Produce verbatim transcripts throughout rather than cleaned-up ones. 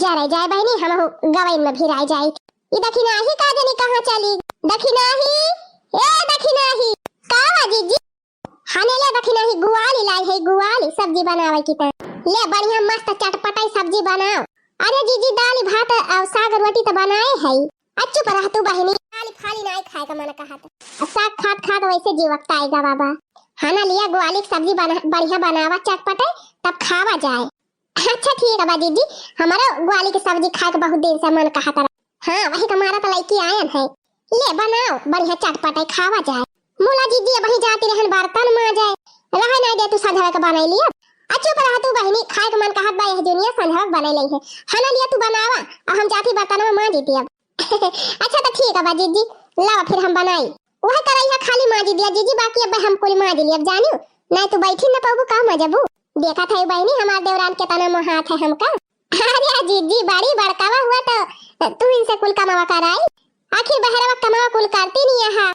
अरे जाए बहिनी, हमहू गवइन में भिराइ जाई। ई दखिनाही का जनी कहाँ चली? दखिनाही, ए दखिनाही, का बा जीजी? हने ले दखिनाही, गुआली लाई है, गुआली सब्जी बनावे की त। ले बढ़िया मस्त चटपटाई सब्जी बनाओ। अरे जीजी, दाल भात अउ साग रोटी त बनाए है। आ चुप रह तू बहिनी, खाली खाली नाई खाए का मन कहत। आ साग खात खात वैसे जीव अकताएगा बाबा। हना लिया गुआली की सब्जी बना, बढ़िया बनावा चटपटाई, तब खावा जाए। अच्छा ठीक बा जीजी, हमरो गुआली के सब्जी खाए के बहुत दिन से मन कहत रहा। हाँ, वही का मारा त लइके आयन है। ले बनाओ, बढ़िया चटपटाई खावा जाए। मुला जीजी अबही जाती रहन बर्तन माजे, रहे नाई दे तू संझवा के बनाई लिया। आ चुप रह तू बहिनी, खाए के मन कहत बा यह जुनिया संझवा के बनाई लई है। हना लिया तू बनावा, अउ हम जाती बर्तनवा माजी दियब। अच्छा त ठीक बा जीजी, लावा फिर हम बनाई। वह करइहा खाली माजी दिया जीजी, बाकी अब हम कुल माजी लियब जानियो, नाई तू बैठी न पाबू का मजबू। देखत है बहिनी हमार देवरान केतना मोहात है हमका। अरे जीजी, बड़ी बड़कावा हुआ त तू इनसे कुल कमावा कराई, आखिर बहरवा कमावा कुल करती नहीं है।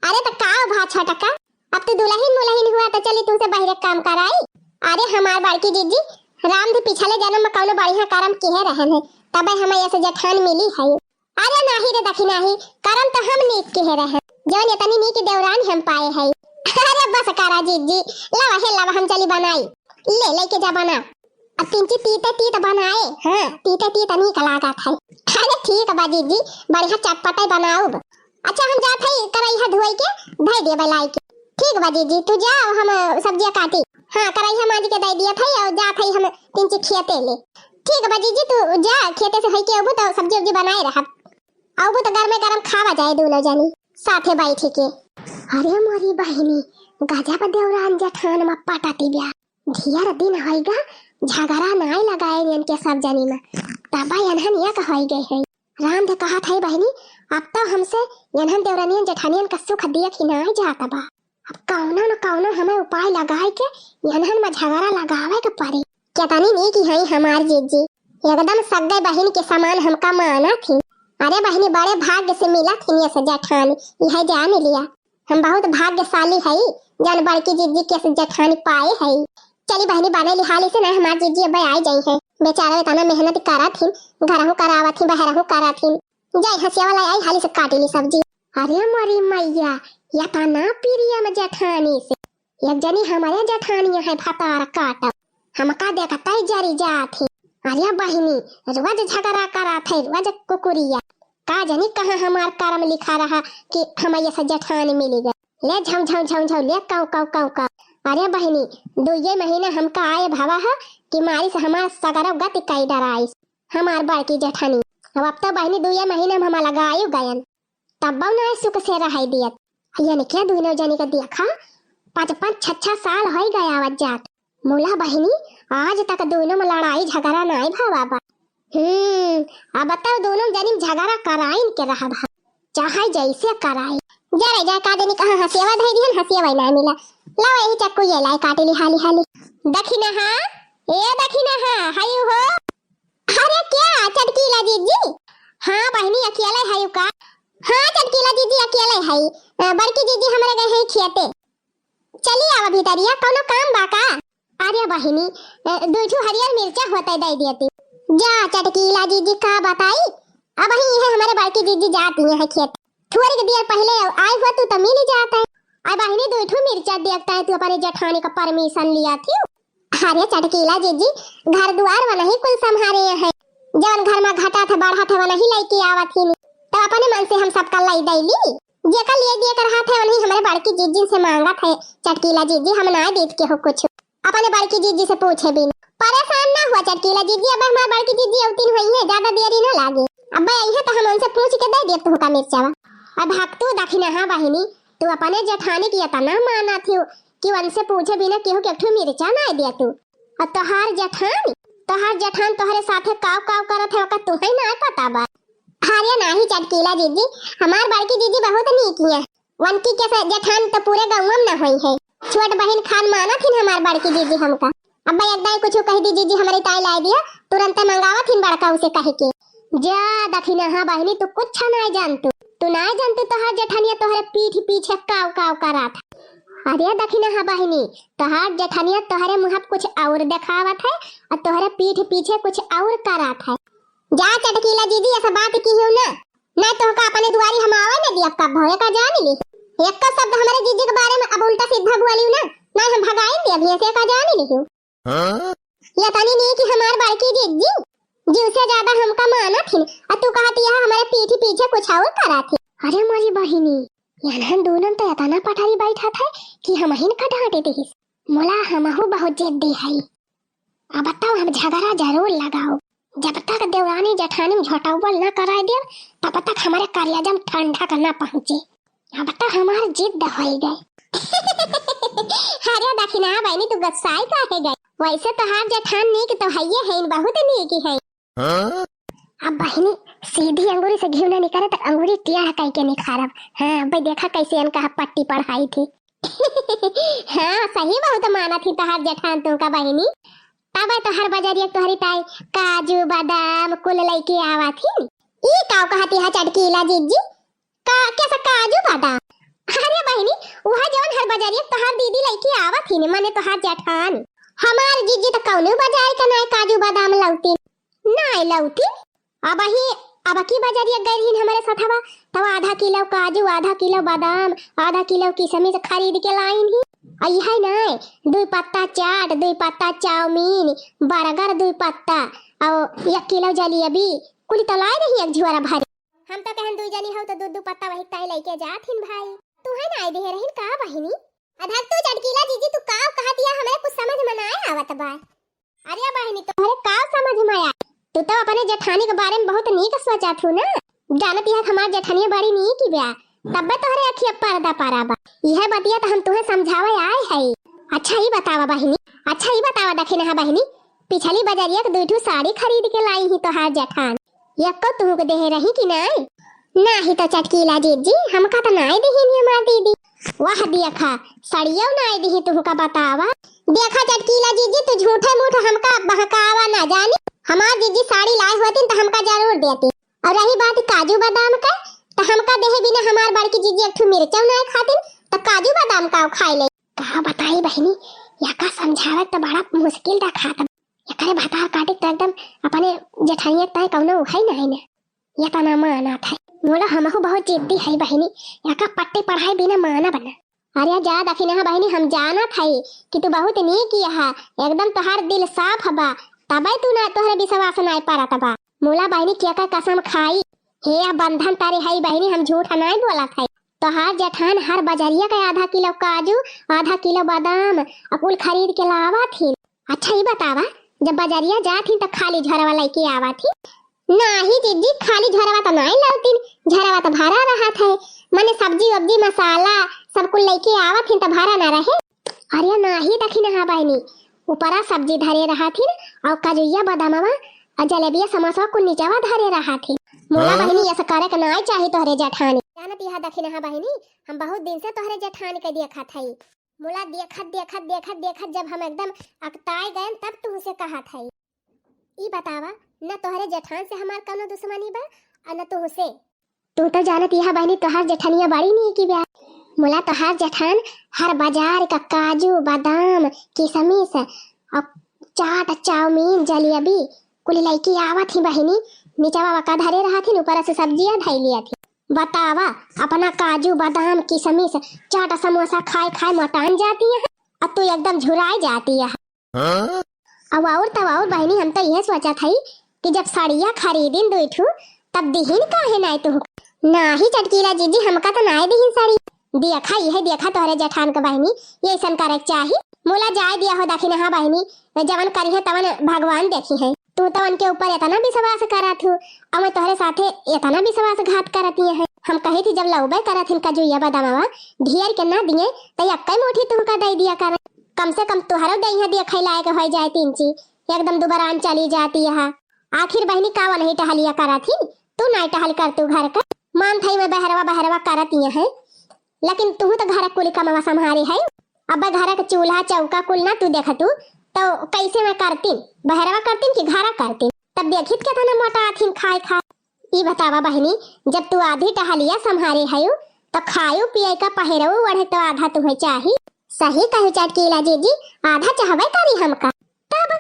अरे त का भा छोटका, अब तू दुलहिन मुलहिन हुआ त चली तुमसे बहिरे काम कराई। अरे हमार बड़की जीजी, राम भी पिछले जन्म में कौनो बढ़िया करम किहे रहन है, तबे हमें ऐसे जेठान मिली है। अरे नाही रे दखिनाही, करम त हम नीक किहे रहन, जौन इतनी नीक देवरान हम पाए है। अरे बस करा जीजी, लावा हे लावा हम चली बनाई। ले लेके जा बना। अब तिनची तीते तीत बनाए, हाँ, तीते तीत नीक लागत है। अरे ठीक बा जीजी, बढ़िया चटपटे बनाउब। अच्छा हम जात है करइहा धोई के, धई देबे लाई के। ठीक बा जीजी, तू जा, हम सब्जिया काटी। हाँ, करइहा माजी के दे दिया था, अउ जात है हम तिनची खेते ले। ठीक बा जीजी, तू जा, खेते से होई के अबू तो सब्जी उब्जी बनाए रहब। अबू तो गरमे गरम खावा जाए दोनों जनी साथे बैठ के। अरे मोरी बहिनी, गजब देवरान जेठान में पटती ब्या। ढेर दिन होइगा, झगड़ा नाई लगाए इनके सब जनी में। तबा एनहन एक होई गए है। राम दे कहत है बहिनी, अब तो हमसे एनहन देवरनियन जेठानियन का सुख दिया कि नाई जात बा। अब कौनो न कौनो हमें उपाय लगाए के एनहन में झगड़ा लगावे के पड़ी। केतनी नीक है हमार जीजी, एकदम सग्गे बहिन के समान हमका मानत ही। अरे बहिनी, बड़े भाग्य से मिलत ही ये से जेठानी, यह जान लिया। हम बहुत भाग्यशाली हई, जौन बड़की जीजी के जेठानी पाए हई। चली बहिनी, बने लिहाली से ना, हमार जीजी अबे आए जाई है। बेचारा इतना मेहनत करत हिन, घरहू करावत हिन, बहरहू करत हिन। जाई हंसिया वाला आई, हाली से काटी ली सब्जी। अरे मोरी मैया, इतना प्रिय में जेठानी से। एक जनी हमारे जेठानी है भतार काट, हमका देखते ही जरी जात ही। अरे बहिनी, रोज झगड़ा करत है, रोज कुकुरिया। का जानी कहाँ हमार करम लिखा रहा कि हम ये से जेठानी मिली गए। ले झम झम झम झम, ले काऊ काऊ काऊ काऊ। अरे बहिनी, दुइये महीना हमका आए भवा है कि मारी से हमार सगरो गति कई डराइस, हमार बड़की जेठानी। अब, अब तो बहिनी दुइये महीना में हम लगायु गयन, तब ना सुख से रह दियत। यानी क्या दुइनो जनी का देखा, पाँच पाँच छह छह साल होई गया आवत जात। मुला बहिनी, आज तक दोनों में लड़ाई झगड़ा नाई भवा बा। हम्म, अब बताओ दोनों जनी में झगड़ा कराइन के रहा भा, चाहे जैसे कराई। जा रे जा, का देनी कहाँ हंसियावा धई दिहन, हंसियावा ना मिला। लाओ यही चक्कू ये लाई काटी ली हाली हाली। दखिनहा, ए दखिनहा, हयू हो। अरे क्या चटकीला जीजी? हाँ बहिनी, अकेले हयू का? हाँ चटकीला जीजी, अकेले हई। अ, बड़की जीजी हमरे गए हैं खेते। चली आवा भीतरिया, कौनो काम बा का? अरे बहिनी, अ, दुई ठो हरियर मिर्चा होते दे देती। जा चटकीला जीजी का बताई, अब ही है हमारे बड़की जीजी जाती है खेत। थोड़ी के देर पहले आए हो तू तो मिल जाता है। अब बहिनी दुई ठो मिर्चा देखता है, तू अपने जेठानी का permission लिया थी। अरे चटकीला जीजी, घर दुआर वनही कुल संभारे हैं, जवन घर में घटत है बढ़त है वनही लइके आवत ही। तो अपने मन से हम सबका लई दैली, जेकर लिए दिए कर हाथ है वनही हमरे बड़की जीजी से मांगत है। चटकीला जीजी, हम ना देत के हो कुछ, अपने बड़की जीजी से पूछे बिन। परेशान ना हुआ चटकीला जीजी, अब हमार बड़की जीजी अवतीन हुई है, ज्यादा देरी ना लागे। अब आई है तो हम उनसे पूछ के दे देब तुमका मिर्चावा। अब भक्तू दखिनहा बहिनी, तू अपने जेठानी की इतना माना थी कि उनसे पूछे बिना केहू के एक ठो मिर्चा ना दे तू। और तोहार जेठान, तोहार जेठान तोहरे साथे काव काव करत है, ओकर तुहई ना पता बा। अरे नाही चटकीला जीजी, हमार बड़की जीजी बहुत नीक है। वनकी के से जेठान तो पूरे गाँव में ना होई है। छोट बहिन खान मानत हिन हमार बड़की जीजी हमका। अब एक दाई कुछ कह दी जीजी हमरी ताई लाई दिया, तुरंत मंगावत हिन बड़का उसे कह के। जा दखिनहा बहिनी, तू कुछ ना जानतू, तू ना जानतू तोहार जेठनिया तोहरे पीठ पीछे काव काव करात। अरे दखिनहा बहिनी, तोहार जेठनिया तोहरे मुँह पे कुछ और देखावत है और तोहरे पीठ पीछे कुछ और करात है। जा चटकीला जीजी, ऐसा बात किहू ना, ना तोहका अपने दुआरी हम आवे ना दिया कब भवे का जान ली। एक शब्द हमारे जीजी के बारे में अब उल्टा सीधा बोलियो ना, ना हम भगाई दिया भी ऐसे का जान ली। हाँ? या तनी नहीं कि हमार बड़की जीजी, जीव से ज्यादा हमका मानत हिन, आ तू कहत यह हमारे पीठी पीछे कुछ और करत ही। अरे मोरी बहिनी, यनहन दोनों तो इतना पटारी बैठा था कि हम हिन का डांटे दिहिस। मोला हमहू बहुत जिद्दी है। अब तब हम झगड़ा जरूर लगाओ। जब तक देवरानी जेठानी में झोटावल ना कराए देब, तब तक हमारे करेजा में ठंडक ना पहुँचे। अब तो हमार जिद होइ गए। अरे दखिना बहिनी, तू गुस्साई काहे गए? वैसे तोहार जेठान नीक तो हइये है, बहुत नीक है। हाँ? अब बहिनी, सीधी अंगूरी से घिव ना निकले तो अंगूरी टेढ़ कई के निखारब। हाँ, अब देखा कैसे इनका पट्टी पढ़ाई थी। हाँ, सही बहुत मानत ही तोहार जेठान तू का बहिनी। तब तोहार बजरिया तोहरी ताई काजू, बादाम कुल लइके आवत ही। ई काव कहती है चटकीला जीजी? का, कैसा काजू बादाम? अरे बहिनी, वह जौन हर बजरिया तोहार दीदी लइके आवत ही ने, माने तोहार जेठान। हमार जीजी तो कौनो बजारी का नाय काजू बादाम लौती। नाय लौती। अबही, अबकी बजरिया गई रही हमारे साथवा, तब आधा किलो काजू, आधा किलो बादाम, आधा किलो किशमिश खरीद के लाइन ही। अइहे नाय, दुई पत्ता चाट, दुई पत्ता चाउमीन, बर्गर दुई पत्ता, और एक किलो जलेबी, कुल तो लाए रही एक झोरा भरे। हम तो कहन दुई जनी हो तो दू दू पत्ता वही ताई लइके जात हिन भाई। तू है ना आए देहे रहिन का बहिनी? अधक तू चटकीला जीजी, तू का कहत या, हमरे कुछ समझ में ना आवत बा। अरे बहिनी, तोहरे का समझ में आए? तू तो अपने जेठानी के बारे में बहुत नीक सोचत हू ना। जानत यह हमार जेठनिया बड़ी नीक ही बा, तब्बे तोहरे अखिया पर्दा परा बा। यह बतिया तो हम तुहे समझावे आए है। अच्छा ही बतावा बहिनी, अच्छा ही बतावा दखिनहा बहिनी, पिछली बजरिया के दुई ठू साड़ी खरीद के लाई ही तोहार जेठान, यक्को तुहू के देहे रही कि नाय? नाही तो चटकीला जीजी, हमका तो नाय दिहिन हमार दीदी। वाह देखा, सड़ियो नाय दिही तुहू का बतावा। देखा चटकीला जीजी, तू झूठे मूठ हमका बहकावा ना जानी। हमार जीजी साड़ी लाए होतिन तो हमका जरूर देती। और रही बात काजू बादाम का, तो हमका देहे बिना हमार बड़की जीजी एक ठू मिर्चौ नाय खातिन, तो काजू बादाम का खाए ले। का बताई बहिनी, यका समझावे तो बड़ा मुश्किल रखात। एकरे भतार काटे तो एकदम अपने जेठानिया ताई कौनो उहै नहीं ना। ये तना मानत है। मोला हमहू बहुत जिद्दी है बहिनी, यका पट्टी पढ़ाई बिना माना बना। अरे जा दखिनहा बहिनी, हम जानत है कि तू बहुत नीक यहा, एकदम तोहार दिल साफ बा, तबे तू ना, तोहरे विश्वास नाय परत बा। मोला बहिनी के का कसम खाई, हे या बंधन तारे है बहिनी, हम झूठ नाय बोलत है। तोहार जेठान हर बजरिया के आधा किलो काजू, आधा किलो बादाम, आ कुल खरीद के लावत ही। अच्छा, ई बतावा, जब बजरिया जात ही, त खाली झोरवा लइके आवत ही? नाही जीजी, खाली झोरवा त नाही लौतिन, झोरवा त भरा रहत है, माने सब्जी वब्जी, मसाला, सब कुल लइके आवत ही, त भरा ना रहे। अरे नाही, दखिनहा बहिनी, ऊपरा सब्जी धरे रहत ही, और काजुइया, बदामवा, और जलेबिया, समोसा कुल नीचवा धरे रहत ही। मोला हाँ? बहिनी, ऐसा करे के नाही चाही तोहरे जेठानी। जानत यह दखिनहा बहिनी, हम बहुत दिन से तोहरे जेठानी के देखत हई। मोला देखत, देखत, देखत, देखत जब हम एकदम अकताए गयन, तब तुहसे कहत हई। ई बतावा, न तोहरे जेठान से हमार कौनो दुश्मनी बा, आ न तुहसे। तू तो जानत यह बहिनी, तोहार जेठनिया बड़ी नीकी बा। मोला तोहार जेठान हर बजार का काजू, बादाम, किशमिश, और चाट, चाउमीन, जलेबी, कुल लइके आवत ही बहिनी। नीचवा वका धरे रहत ही, ऊपर से सब्जिया धई लियत ही। बतावा, अपना काजू, बादाम, किशमिश, चाट, समोसा खाए खाए मोटान जाती है, अब तू एकदम झुराए जाती है। हाँ? अब और तब और बहिनी, हम तो यह सोचत हई कि जब साड़िया खरीदिन दुई ठू, तब दिहिन काहे नाय तू? नाही चटकीला जीजी, हमका तो नाय दिहिन साड़ी। देखा, यह देखा तोहरे जेठान के बहिनी, ये ऐसन करे के चाही। मोला जाए दिया हो दखिनहा बहिनी, जवन करिहे तवन भगवान देखिहे। तू तो उनके ऊपर इतना विश्वास करत हू, और मैं तोहरे साथे इतना विश्वासघात करत ही है। हम कही थी जब लौबे करत हिन कजुइया बदामवा, ढेर के ना दिए, त यक्कै मुठी तुहका दे दिया कर। कम से कम तोहरो देहिया देखे लायक हो जाए तीन ची, एकदम दुबरान चली जाती है। आखिर बहिनी कावन ही टहलिया करत ही, तू नाय टहल कर तू घर का, मान थई में बहरवा बहरवा करत ही है। लेकिन तू तो घर कुल कमवा संभारे है। अब घर के चूल्हा चौका कुल ना तू देखतू, तो कैसे में करतीन, बहरवा करतीन कि घरा करतीन? तब देखित केतना मोटा आथिन खाए खाए। ई बतावा बहिनी, जब तू आधी टहलिया संभारे हयू, तो खायू पिए का पहिरऊ ओढ़े तो आधा तुम्हें चाही। सही कहू चटकीला जीजी, आधा चाहबे करी हमका। तब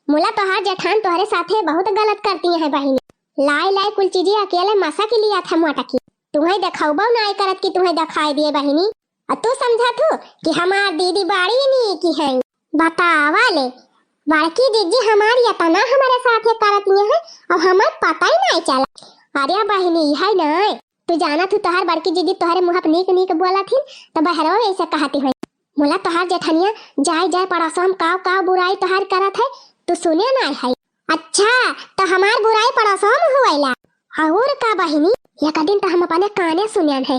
मुला तोहार जेठान तोहरे साथे बहुत गलत करती है बहिनी। लाई लाई कुल चीजी अकेले मसा के लिया था मोटकी। तुहैं देखउबउ नाहीं करत कि तुहैं देखाइ दिए बहिनी। अ तू समझत हू कि हमार दीदी बड़ी नीक है। बतावा ले, बड़की जीजी हमार यतना हमरे साथे करत है, अब हमार पता ही नाहीं चला। अरे बहिनी, इहै नाहीं, तू जानत हू तोहार बड़की जीजी तोहरे मुँह पे नीक नीक बोलत हिन, त बहरवा ऐसे कहती है। मुला तोहार जेठनिया जाए जाए पड़ोसवा में काव काव बुराई तोहार करत है, तू सुने नाहीं है। अच्छा, त हमार बुराई पड़ोसवा में हुएला? और का बहिनी, एक दिन त हम अपने काने सुनेन है।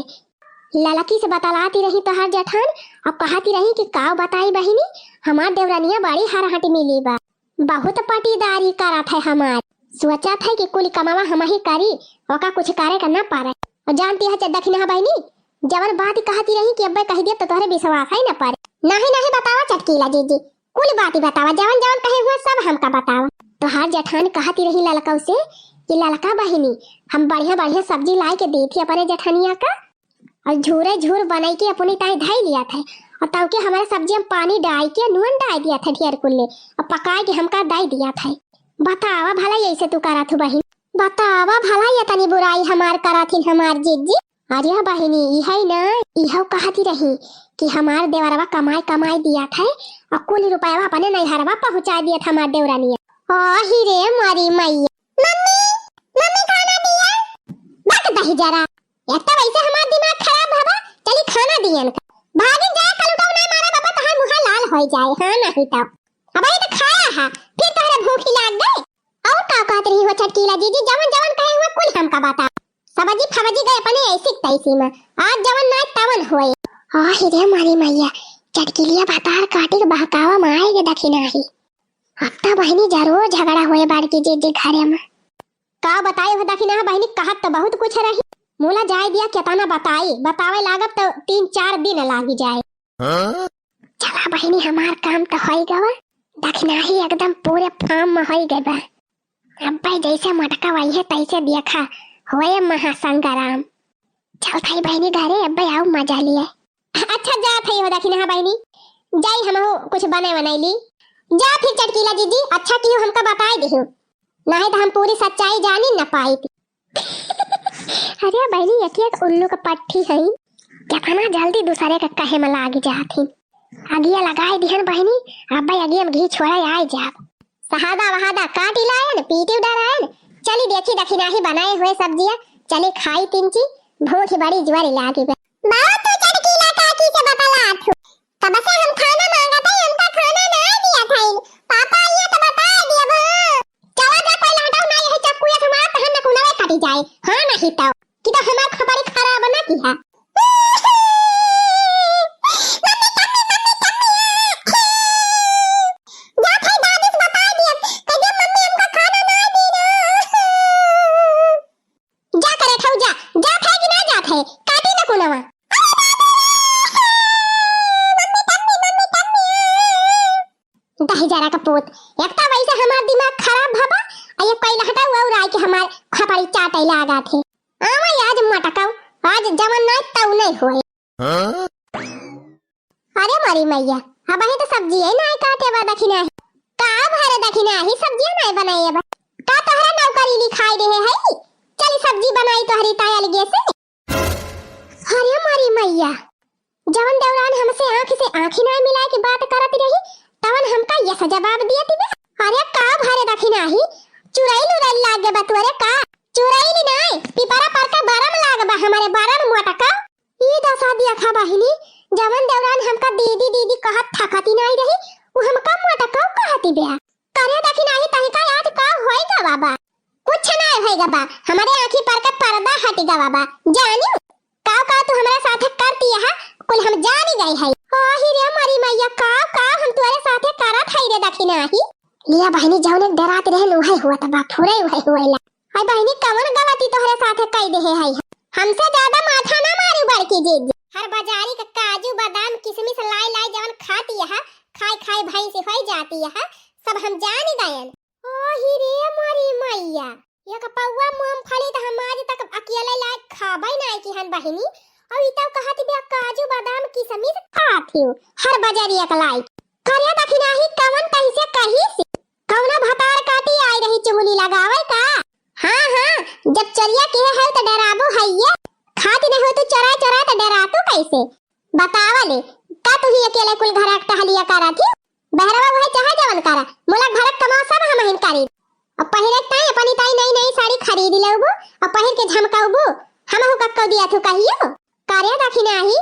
ललकी से बतलाती रही तोहार जेठान, अब कहती रही कि काव बताई बहिनी, हमार देवरनिया बड़ी हरहट मिली बा, बहुत पटीदारी करत है हमार, सोचत है कि कुल कमावा हमही करी, ओका कुछ करे का न पड़े। और जानती है दखिनहा बहिनी, जवन बात कहती रही कि अब्बे कहि दिया त तोहरे विश्वास ही न पड़े। नाहीं नाहीं, बतावा चटकीला जीजी, कुल बाती बतावा, जवन जवन कहे हुआ सब हमका बतावा। तोहार जेठान कहती रही ललकऊ से कि ललका बहिनी, हम बढ़िया बढ़िया सब्जी लाई के दी थी अपने जेठनिया का, और झूरे झूर बनाई के अपनी ताई धई लिया था, और तब के हमारे सब्जी में पानी डाल के नून डाल दिया था ढेर कुल्ले, और पकाए के हमका दई दिया था। बतावा भला ऐसे तू करत हू बहिन, बतावा भला यतनी बुराई हमार करत हिन हमार जीजी। अरे बहिनी, इहै ना, इहौ कहती रही कि हमार देवरवा कमाई कमाई दिया था और कुल रुपयवा अपने नैहरवा पहुँचाइ दिया था हमार देवरानिया। आही रे मारी मैया। मम्मी, मम्मी खाना दिया। बक दही जरा। एक तो वैसे हमार दिमाग खराब भवा, चली खाना दियन का। भागी जाए कलुटौ ना मारा बाबा, तहार मुँह लाल होइ जाए। हाँ नहीं तो। अब ये तो खाया है, फिर तोहरा भूखी लाग गई। और का कहत रही हो छटकीला जीजी, जवन जवन कहे हुआ कुल हमका बता। सब्जी फबजी गए अपने ऐसी तैसी में, आज जवन नाय तवन होए। आही रे मारी मैया, चटकीलिया भतार काटी के बहकावा में आए के दखिनाही। अब तो बहिनी जरूर झगड़ा होए बड़की जीजी घरे में। का बताई हो दखिना बहिनी, कहत तो बहुत कुछ रही, मुला जाए दिया केतना बताई, बतावे लागब तो तीन चार दिन लागी जाए। हाँ? चला बहिनी, हमार काम तो होई गवा। दखिनाही एकदम पूरे फार्म में होई गए बा। अब्बे जैसे मटका वही है तैसे देखा, होए महासंग्राम। चल थाई बहिनी घरे, अब्बे आऊ मजा लिए। अच्छा जा थाई हो दखिना बहिनी, जाई हमहू कुछ बने बनाई ली। जा फिर चटकीला जीजी, अच्छा कियो हमका बताई दिहू, नाहीं तो हम पूरी सच्चाई जानी न पाई थी। अरे बहिनी, एक एक उल्लू का पट्ठी है, कितना जल्दी दूसरे का कहे में लाग जात ही। अगिया लगाए दिहन बहिनी, अब अगिया में घी छोड़ा आए जाब। सहादा वहादा काटी लायन, पीटी डरायन, चली देखी दखिनाही बनाए हुए सब्जिया, चली खाई तिनची, भूख बड़ी जुआरी लागी बे। बहुत तू चटकीला काकी से बतलात हूँ। तब से हम खाना मांगत हई, हमका खाना ना दिया था। पापा आइए तो बता दिया बा। चला जा, कोई लहटाऊ ना, यही चक्कू या हमारा तहन न कुनवे कटी जाए। हाँ नहीं तो, कि तो हमार खपरी खराब ना की है। मम्मी, मम्मी, मम्मी, मम्मी। जा था दादी से बता दिया, कह दे मम्मी हमका खाना ना दी ना। जा करे खाऊ जा, जा था कि ना जा था, काटी ना कुनवा। दही जरा का पूत, एक तो वैसे हमार दिमाग खराब भवा, आ ये कोई लहटा हुआ उड़ाई के हमार खपड़ी चाटे लागा थे। आवा आज मटकाऊ, आज जवन नाय तऊ नहीं होए। हाँ? अरे मारी मैया, अब ही तो सब्जी है ना काटे बा दखिना है। का भरे दखिना ही सब्जियां नहीं बनाए बा। का तोहरा नौकरी लिखाई रहे है? चली सब्जी बनाई तोहरी ताई अलगे से। अरे मारी मैया, जवन दौरान हमसे आँख से आँखी ना मिलाए के बात करत रही, तवन हमका यस जवाब दियत बे। अरे का भरे दखिनाही, चुड़ैल उड़ैल लाग गे बा तोरे का? चुड़ैल नाय, पिपरा पर का बरम लाग बा हमरे बरम मोटका। ई दसा दिया खा बहिनी, जवन दौरान हमका दीदी दीदी कहत थकती नाय रही, उ हमका मोटका कहती बे। करे दखिनाही तनिका याद का होई गवा बा? कुछ नाय होई गवा बा, हमरे आँखी पर के पर्दा हटी गवा बा। जानियो, काव काव तू हमरा साथे करती है, कुल हम जानी गई है। आही रे मरी मैया, काव काव हम तोरे साथे करत है रे दखिनाही। लिया बहिनी, जौन एक डरात रहे उहे हुआ त बा, फुरे उहे हुएला। हाय बहिनी, कवन गलती तोहरे साथे कई देहे है? हमसे ज्यादा माथा ना मारू बड़की जीजी। हर बाजारी का काजू, बादाम, किशमिश लाई लाई जवन खाती है, खाई खाई भैंस होई जाती है, सब हम जानी गयन। ओ ही रे मोरी मैया, एक पौवा मूंगफली त हम आज तक अकेले लायक खाबे नाय किहन बहिनी। और ई तब कहत बे काजू बादाम किशमिश खात हियो, हर बजरिया के लायक। करे दखिनाही कवन कैसे कही सी? कौना भतार काटी आई रही चुगली लगावे का? हाँ, हाँ, कैसे? बतावा ले, का तुही अकेले कुल घर क टहलिया करा थी? बहरवा वह चाहे जवन करा, मोला घर क कमावा सब हमहिन करी। अब पहिरे ताई अपनी ताई नई नई साड़ी खरीद लेबू, अब पहिर के झमकाउबू, हमहू कक्को दिया थू कहियो। करे दखिनाही,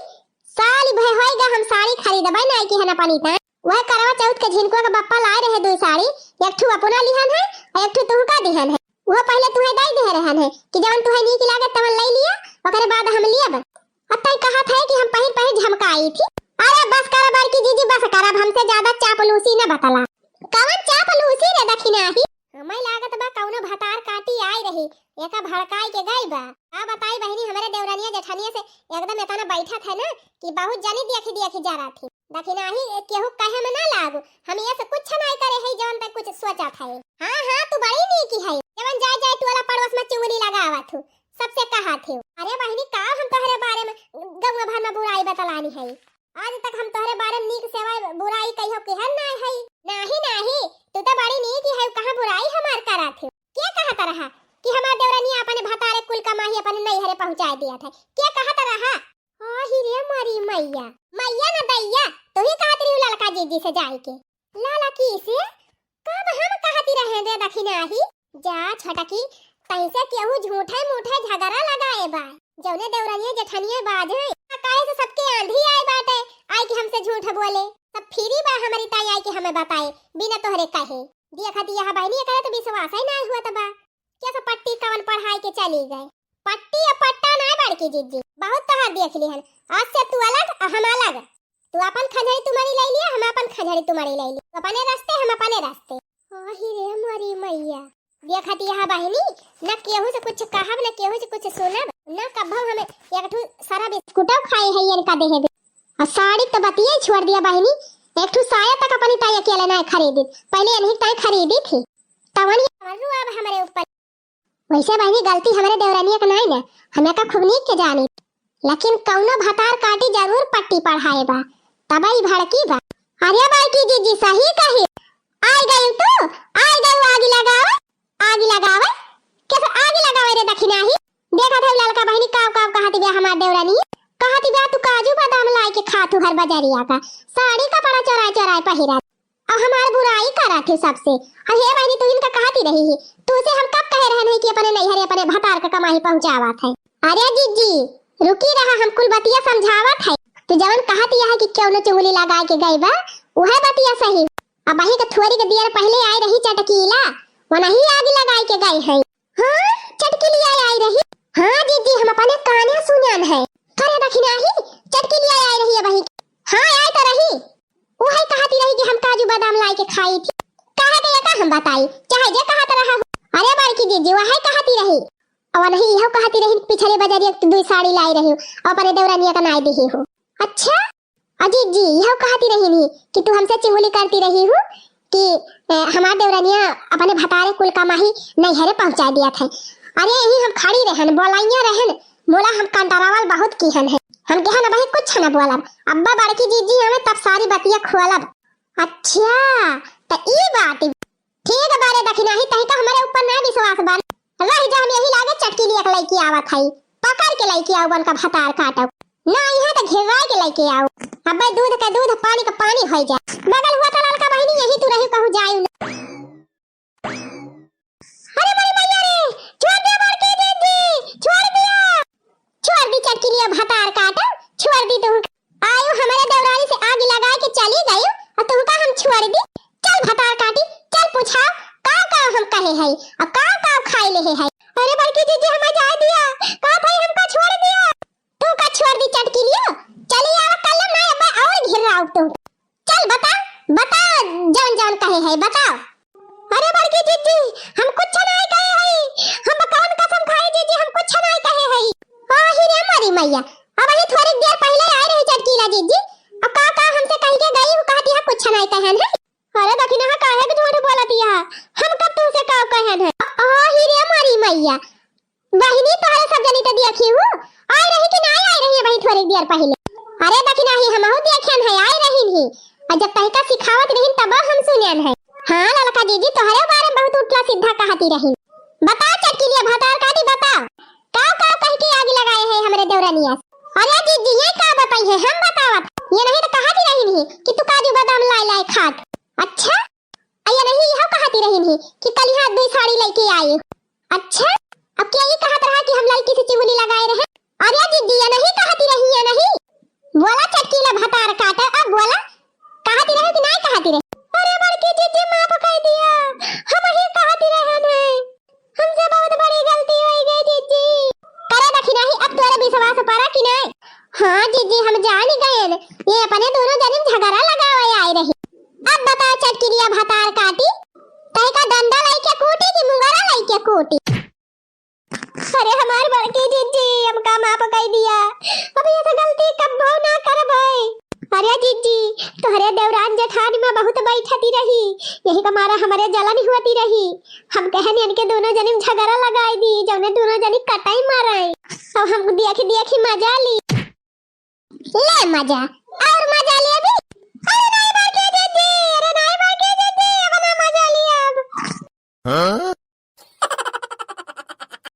साल भय होइगा हम साड़ी खरीदबै नाई किहन अपनी ताई। वह करवा चौथ के झिनकुआ के बप्पा लाए रहे दुई साड़ी, एक ठू अपना लिहन है और एक ठू तुहका दिहन है। वह पहले तुहे दई दे रहन है कि जवन तुहे नीक लागे तवन लई लिया, ओकरे बाद हम लियब। अब तई कहत है कि हम पहिर पहिर झमकाई थी। अरे बस कर बड़की जीजी, बस कर, अब हमसे ज्यादा चापलूसी न बतला। कवन चापलूसी रे दखिनाही? हमें लागत बा कौनो भतार काटी आई रही, एका भड़काई के गई बा। का बताई बहिनी, हमरे देवरनिया जेठनिया से एकदम एतना बैठत है ना कि बहुत जनी देखी देखी जरा थी। दखिनाही केहू कहे में ना लागू, हम ये से कुछ नाई करे है जवन तक कुछ सोचत है। हाँ हाँ, तू बड़ी नीकी है, जवन जाए जाए तू वाला पड़ोस में चुगली लगावत हूँ, सबसे कहत हूँ। अरे बहिनी, का हम तोहरे बारे में गौवा भर में बुराई बतलानी है? आज तक हम तोहरे बारे में नीक सेवा बुराई कहियो केहन नाई है। नाही नाही, तू तो बड़ी नीक ही है, कहाँ बुराई हमार करत है? के कहत रहा कि हमार देवरनिया अपने भतारे कुल कमाही अपने नैहरे पहुँचाए दिया था? के कहत रहा? आही रे मोरी मैया, मैया न दैया, तू ही कहत रही ललका जीजी से जाए के। ललकी से? कब हम कहती रहे रे दखिनाही? जा छटकी, तैसे केहू झूठे मूठे झगड़ा लगाए बा। जौने देवरनिया जेठनिया बाजे, काहे से सबके आंधी आए बाटे, आए कि हमसे झूठ बोले। सब फ्री बा हमरी ताई आए कि हमें बताए, बिना तोहरे कहे। देखत यह बहिनी, एकरे तो विश्वास ही नाई हुआ त बा। कैसे पट्टी कवन पढ़ाई के चली गए? पट्टी या पट्टा नाई बड़की जीजी, बहुत तोहार देख लिहन। आज से तू अलग और हम अलग। तू अपन खंजरी तुमरी ले लिया, हम अपन खंजरी तुमरी ले लिया। तू अपने रास्ते, हम अपने रास्ते। आही रे मोरी मैया। देखत यह बहिनी, न केहू से कुछ कहब, न केहू से कुछ सुनब, न कभो हमें एक ठू सारा बिस्कुटो खाए है इनका देहे दे। और साड़ी तो बतिये छोड़ दिया बहिनी, एक ठू साया तक अपनी ताई अकेले ना खरीदी, पहले इन्हीं ताई खरीदी थी। तवन ये अब हमरे ऊपर। वैसे बहिनी गलती हमरे देवरनिया के नाई ना, हमें का खूब नीक के जानी, लेकिन कौनो भतार काटी जरूर पट्टी पढ़ाए बा, तबई भड़की बा। अरे बड़की जीजी सही कही, आई गई तू, आई गई आगी लगावे, आगी लगावे, कैसे आगी लगावे रे दखिनाही? देखत है ललका बहिनी काव काव कहती बा हमार देवरानी, कहती बा तू काजू बादाम लाई के खात हू हर बजरिया का, साड़ी कपड़ा चोराए चोराए पहिरा, अब हमार बुराई करत है सबसे। अब हे बहिनी तू इनका कहती रही है, तू से हम कब कहे रहन है कि अपने नैहरे अपने भतार का कमाई पहुँचावत है? अरे जीजी रुकी रहा, हम कुल बतिया समझावत है। तू जवन कहती है कि क्यों न चुंगली लगाए के गई बा, उहे बतिया सही। अब वही के थोड़ी के दियर पहले आए रही चटकीला, वो नहीं आग लगाए के गए है। हाँ, चटकीलिया आई रही। हाँ जीजी, हम अपने काने सुनन है। करे दखिनाही, चटकीलिया आई रही है वही। हाँ, आई तो रही। वो है कहती रही कि हम काजू बादाम लाई के खाई थी। कहे के एका हम बताई, चाहे जे कहत रहा हो। अरे बड़की जीजी, वो है कहती रही। और नहीं, यह कहती रही, पिछले बजरिया एक दुई साड़ी लाई रही हो, और अपने देवरानिया का नाई दी हो। अच्छा, अजी जी, यह कहती रही नहीं कि तू हमसे चुगली करती रही हूँ कि, ए, हमार देवरनिया अपने भतारे कुल कमाही नैहरे पहुँचा दिया था। अरे यही हम खड़ी रहन, बोलाइया रहन, मोला हम कंटरावल बहुत किहन है। हम कहन अबही कुछ न बोलब, अब्बा बड़की जीजी हमें तब सारी बतिया खोलब। अच्छा, त ई बात ठीक बारे दखिनाही, तही का हमरे ऊपर ना विश्वास बा। रह जा, हम यही लागे चटकीलिया के लइके आवत हई, पकड़ के लइके आऊ बन का भतार काटो। ना यहाँ तो घेराए के लइके आऊ। अबे दूध का दूध, पानी का पानी होई जाए। बगल हुआ तो ललका बहिनी यही तू रही कहूँ जायू ना। अरे मोरी मैया रे, छोड़ दिया बड़की दीदी, छोड़ दिया। छोड़ दी चटकीलिया भतार काटो, छोड़ दी तू। आयु हमरे देवरानी से आग लगा के चली गयु, और तुमका हम छोड़ दी। चल भतार काटी, चल पूछा, का का हम कहे हई, और का का खाई लेहे हई। अरे बड़की जीजी, हमें जाए दिया, का भाई हमका छोड़ दिया। तू का छोड़ दी चटकीलियो, चली आवा कल ना, अब और घिर्राउब तू। चल बता, बता, जौन जौन कहे है, बताओ। अरे बड़की जीजी, हम कुछ नाय कहे हई। हम कौन कसम खाई जीजी, हम कुछ नाय कहे हई। आही रे मोरी मैया, अबही थोड़ी देर पहिले आए रही चटकीला जीजी, अब का का हमसे कह के गई, वो कहती है कुछ नाय कहन है। अरे दखिना, काहे के झूठ बोलती है, हम कब तुमसे का कहन है? आही रे मोरी मैया, बहिनी, तोहरे सब जनी त देखी हूँ, आए रही कि नाय आए रही अबही थोड़ी देर पहिले? अरे दखिनाही, हमहू देखेन है, आए रही नहीं। और जब तहिका सिखावत रही तब हम सुनेन है। हाँ ललका जीजी, तोहरे बारे में बहुत उल्टा सीधा कहती रही। बताओ चटकीलिया भतार काटी, बताओ। का का कह के आग लगाए है हमरे देवरनिया से? अरे जीजी, ये का कि कलिहा दुई साड़ी लइके आई। अच्छा, अब के ई कहत रहा कि हम लड़की से चुगली लगाए रहे? अरे जिज्जी, ये नहीं कहती रही, ये नहीं। बोला चटकीला भतार काटा, अब बोला, कहती रहे कि नहीं कहती रहे? अरे बड़की जिज्जी, माफ कर दिया, हम ही कहती रहे नहीं। हमसे बहुत बड़ी गलती होइ गई जिज्जी। करे देखी नहीं, अब तोरे विश्वास परा कि नहीं? हाँ जिज्जी, हम जान गए, ये अपने दोनों जनी झगड़ा लगावे आए रही। अब बताओ चटकीलिया भतार काटी, तोहका डंडा लइके कूटी कि मुंगरा लइके कूटी? अरे हमार बड़की जिज्जी, हमका माफ कर दिया, अब ये गलती कब्बो ना करबै। अरे जिज्जी, तोहरे देवरान जेठान में बहुत बैठती रही, यही का मारा हमरे जलन होती रही। हम कहन इनके दोनों जनी में झगड़ा लगाई दी, जौने दोनों जनी कटाई मारे। अब हम देख देख ही मजा ली। ले मजा, और मजा ले अभी। अरे नहीं